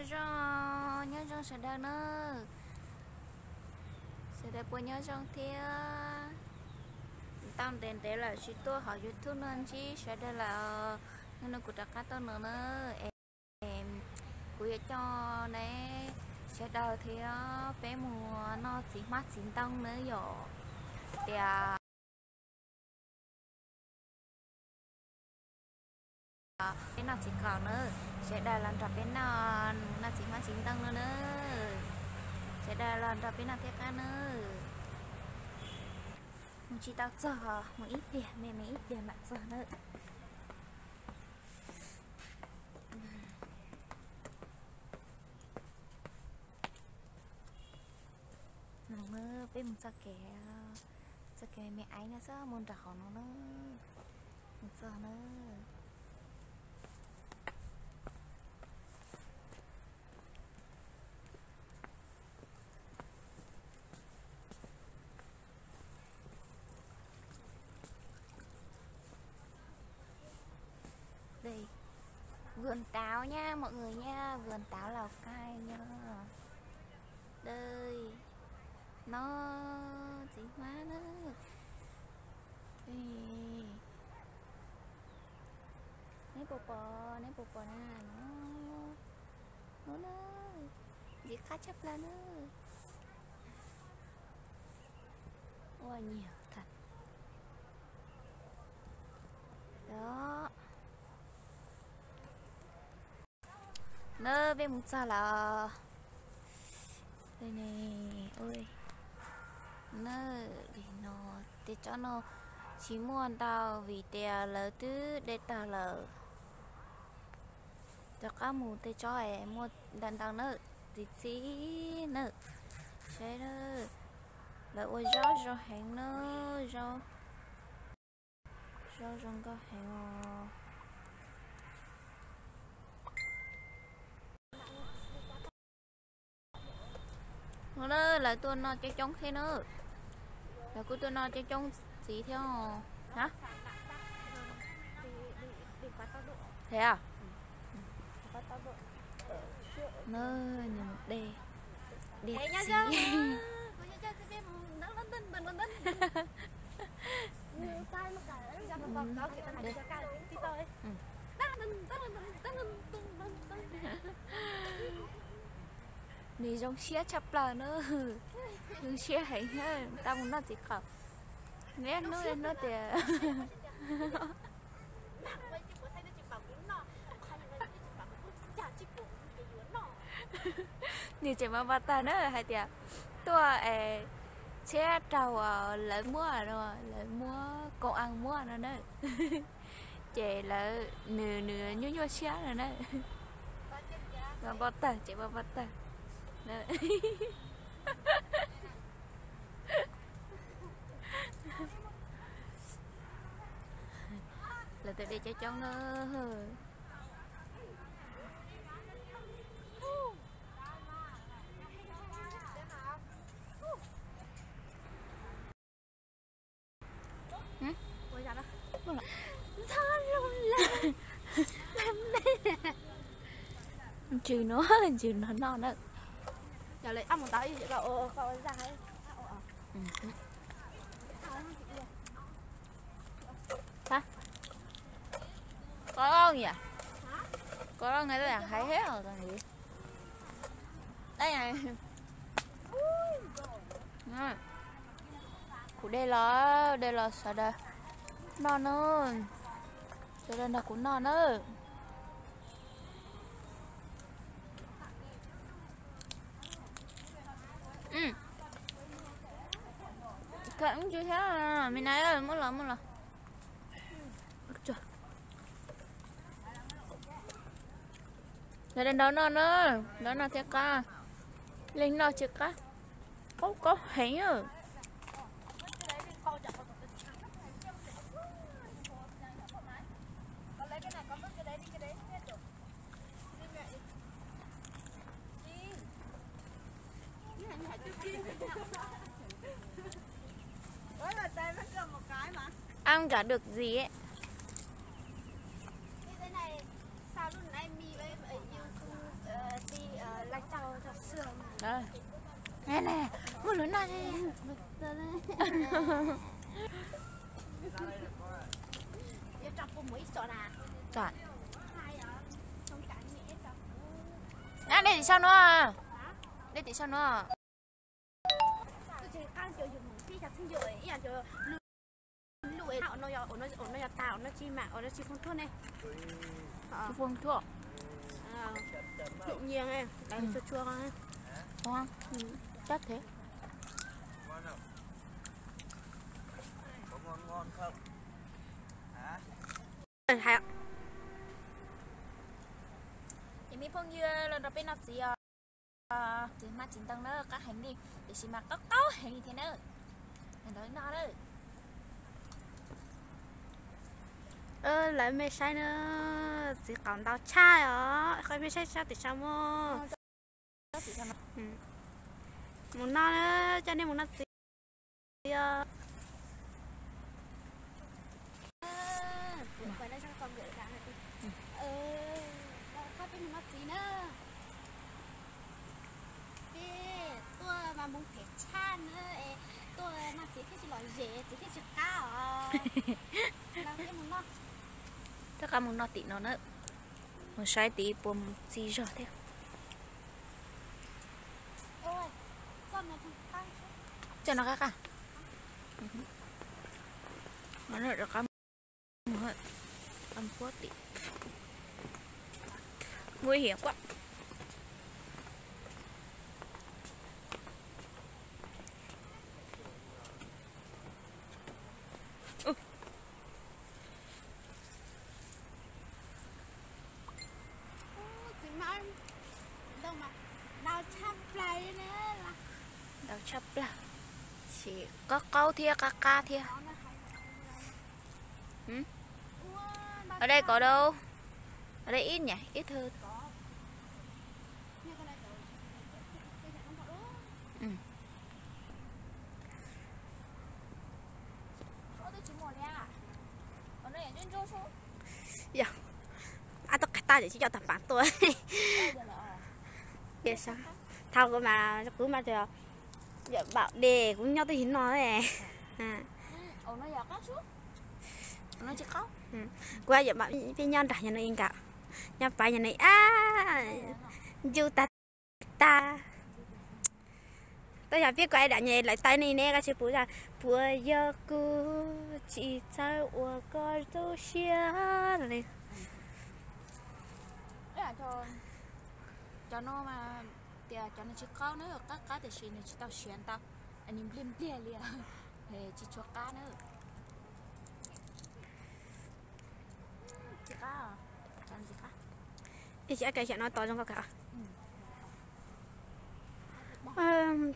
Nyob zoo, nyob zoo sawv daws na. Sawv daws puas nyob zoo thiab? Tau ntev ntev lawm tsis tuaj hauv YouTube no ntsib sawv daws lawm. Hnub no kuv rov qab tuaj no na. Es kuv yuav coj neb sawv daws thiab peb mus noj txiv hmab txiv ntoo na yom. Tias peb noj txiv qaub na, sawv daws los nrog peb noj, noj txiv hmab txiv ntoo no na. Sawv daws los nrog peb noj thiab qab na. Mus tsis tau txog, mus ib pliag me me ib pliag mam txog na. No na, peb mus txoj kev, txoj kev me me aiv no xwb, mus nram hauv no na, mus txog na. Đây, vườn táo nha mọi người nha, vườn táo Lào Cai nha. Đây, nó chín quá đó. Đây. Neb puas pom, neb puas pom na, no, no na, ntxim qab tshaj plaws na. Ua nyiam tham. Đó. Nab peb mus txog lawm. Nab, li no, tej tsob no tsis muaj ntau vim tias lawv twb de tag lawm. Rov qab mus tej tsob es muaj ntau ntau nawb, txi txi nawb. Saib, lawv ua zaub zoo heev na, zaub, zaub zoo nkauj heev os. Lawv tuaj noj coob coob thiab na. Lawv kuj tuaj noj coob coob txiv thiab os. Hab, thiab, nws de, de txiv. Nws zoo siab tshaj plaws na. Zoo siab heev, tau mus noj txiv qaub. Niaj hnub niaj hnub tias nws tseem mas npau taws na hais tias tuaj es tshiab raug lawv muab no, lawv muab, công an muab no na. Ces lawv, nws, nws nyuaj nyuaj siab no na. Mas npau taws, tseem mas npau taws. Lawv tus de coob coob na. Ntsws no, ntsws no noj na. Có lông nhỉ? Có lông người ta hái hết rồi còn gì. Đây này. Kuv de los, de los sawv daws noj na. Sawv daws nrog kuv noj na. Kawm ib ntsis thiab, me na, muab los, muab los. Sawv daws nrog noj na, nrog noj thiab qab. Leej noj thiab qab. Qaub qaub heev. Ăn cả được gì ấy. Như thế này, sao lúc nãy Mi với, ờ, YouTube, ờ, đi, Muaj lus noj. Dej tim sau nuav, dej tim sau nuav. Ces me phooj ywg los nrog peb noj txiv os. Txiv hmab txiv ntoo na, qab heev li, tiam sis mas qaub qaub heev li thiab na. Ntawd noj lawm. Lawv mej saib na, txiv qaub ntau tshaj os, qhov mej saib sab tim sau muaj. Mus noj, coj nej mus noj txiv. Peb tuaj mas mus phem tshaj na, tuaj noj txiv thiaj tsis lom zem, txiv thiaj tsis qab os. Rov qab mus noj tim no na, mus saib tim puas mus txiv zog thiab. Txoj no qab qab. Rov qab mus, qab mus puab tim. Nguy hiểm quá. Ntau tshaj plaws, ces qaub qaub thiab qab qab thiab. Ở đây có đâu? Ở đây ít nhỉ, ít hơn. Yog, ab, tuaj qab tab tsis coj tag pam tuaj. Thaum kuv mas, kuv mas yawm Npaum de kuv nyob twj ywm no. Kuv yawm Npaum peb nyob nram nyuag no ib nkawm, nyob pab nyuag no ib, ncu tag tag. Tab yog peb koj dam nyem lawv taw ne ne koj tsis pum, puas yog kuv tsis txawj ua koj tu siab li. Cov no mas tias cov no tsis qaub na, qab qab tiam sis nws tsis tau siav ntau, nws npliag npliag li, tsis tshua qab na. Tsis qab, tsis qab. Ib xyov no tos zoo koj kawg.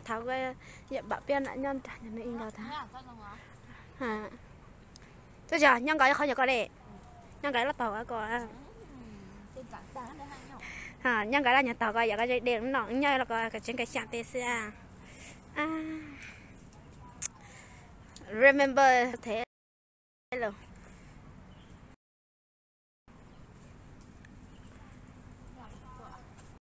Thaum yawm Npaum peb nyob nram nyuag no ib nkawm tag. Tab sis nyob nkaus ib qhov yog koj li, nyob nkaus ib lub taub hau koj, nyob nkaus ib lub nyuag taub hau koj yog koj ze de no nyob los koj koj tseem kawg xyam tes xwb. Remember thiab los.